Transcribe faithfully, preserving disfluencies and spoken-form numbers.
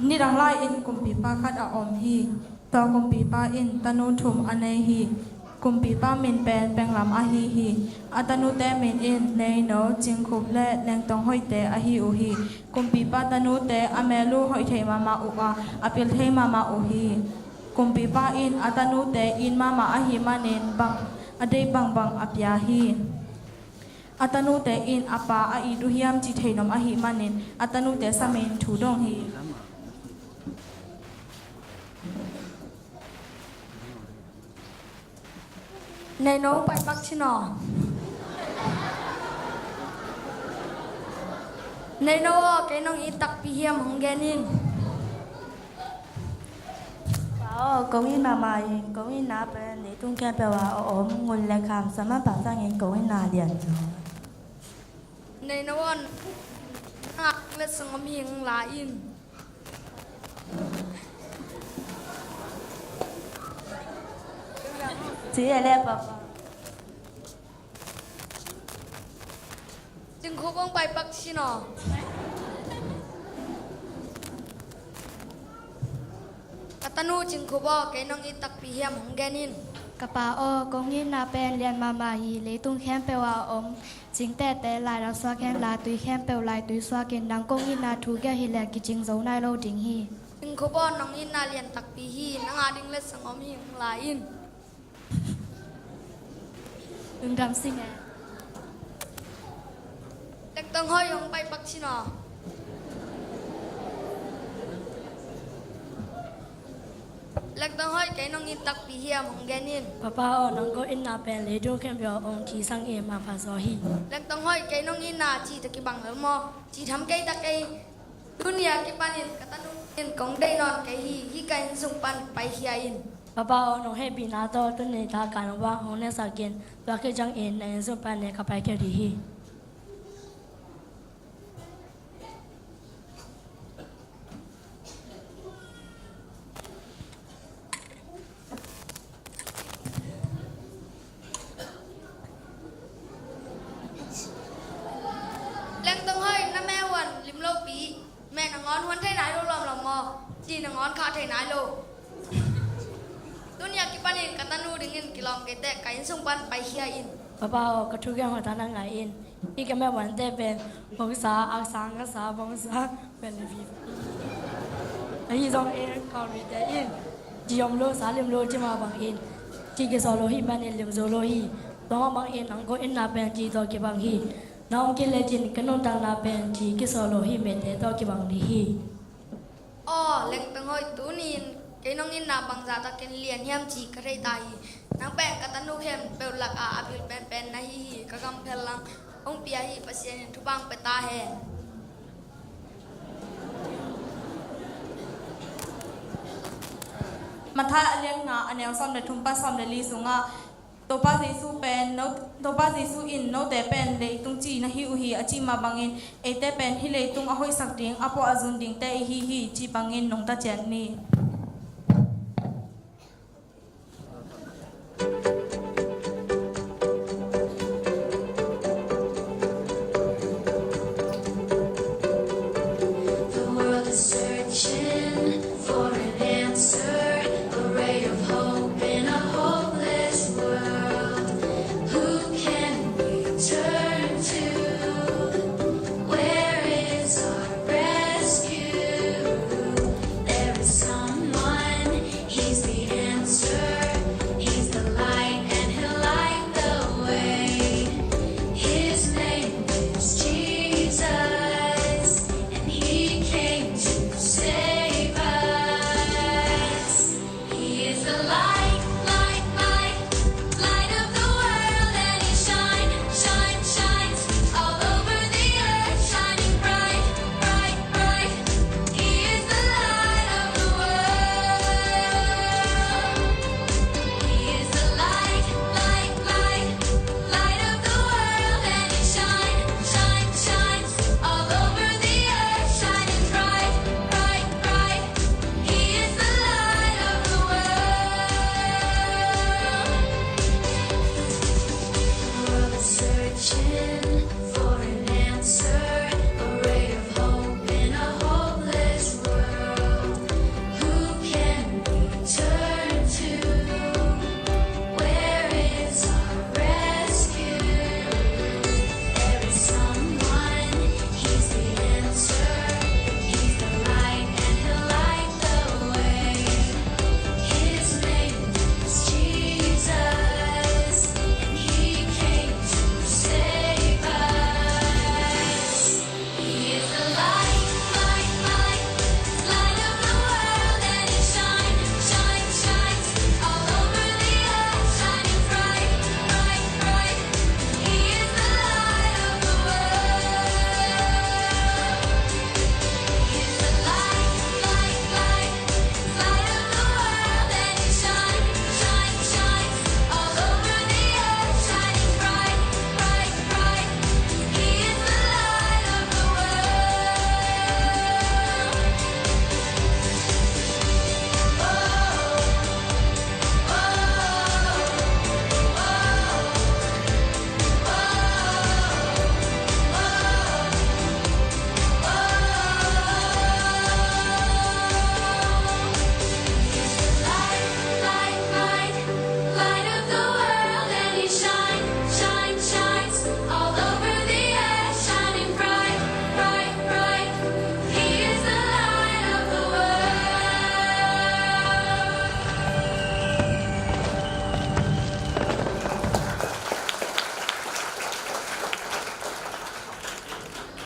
Nidang lai-in kumpipa khat a om hi. Tua kumpipa in tanu thum a nei hi. Kumpipa min pen Penglam ahi hi. A tanute min in Neino, Cingkhup le Lengtong Hoihte ahi uh hi. Kumpipa tanute a mel uh hoih thei mahmah uh a, a pil thei mahmah uh hi. Kumpipa in a tanute it mahmah ahih manin bang a deih bangbang a pia hi. A tanute in a pa a it uh hiam cih theihnop ahih manin a tanute samin thu dong hi. Neino, pai pak cin aw. Neino aw, kei nong it takpi hiam hong gen in. Pa aw, kong it mahmah hi. Kong itna pen leitung khempeuh ah a om ngun le kham, sa manpha sangin kong itna lian zaw. Neino aw, nang a letsong om hi hong la in. Ci e le papa. Cingkhup hong pai pak cin aw. Ka tanu Cingkhup aw, kei nong it takpi hiam hong gen in. Ka pa aw, kong itna pen lian mahmah hi. Leitung khempeuh ah a om cingtehte lai lam suak hen la, tui khempeuh lai tui suakin nang kong itna thu gelh hileh kicing zo nai lo ding hi. Cingkhup aw, nong itna lian takpi hi. Nang a ding letsong om hi hong la in. Lungdam sing e. Lengtong Hoih hong pai pak cin aw. Lengtong Hoih, kei nong it takpi hiam hong gen in. Papa aw, nang kong itna pen leitung khempeuh ah a om ci sangin manpha zaw hi. Lengtong Hoih, kei nong itna ci tawh kibang lel maw? Ci tham kei ta kei. Tuni a kipanin ka tanu in kong deih nawn kei hi. Hih ka inn sung pan paikhia in. Papa aw, nong hehpihna tawh tuni tak a nong vang hong nesak in. Tua khit ciangin na inn sung pan ne ka paikhia ding hi. Lengtong Hoih, na meh huan lim lopi. Meh nangawn huan thei nai lo lawmlawm maw? Ci nangawn khah thei nai lo. Tuni a kipanin ka tanu dingin kilawm kei teh, ka inn sung pan paikhia in. Papa aw, ka thugen hoih tak na ngai in. Hih ka meh huante pen bongsa, aksa, ngasa, bongsa, pen le viva. Ahi zongin Khaomite in ci om lo, sa lim lo ci mah bangin ci kisawh lo hi manin lim zo lo hi. Tua mah bangin nang kong itna pen ci tawh kibang hi. Na om kei lecin ka nuntakna pen ci kisawh lo hi, mete tawh kibang ding hi. Aw Lengtong Hoih, tuni-in kei nong itna bangzah takin lian hiam ci ka thei ta hi. Nang pen ka tanu khempeuh lakah a bil penpen na hi hi. Ka gam phellang hong pia hi. Pasian in thupha pia ta hen. Matthai a lian nga, a neu sawm le thum pan sawm le li sungah Topa Jesu pen, no, Topa Jesu in note pen leitung ci na hi uh hi a cih mah bangin eite pen hih leitung a hoihsak ding, a puah a zun dingte i hi hi cih bangin nungta ciat ni.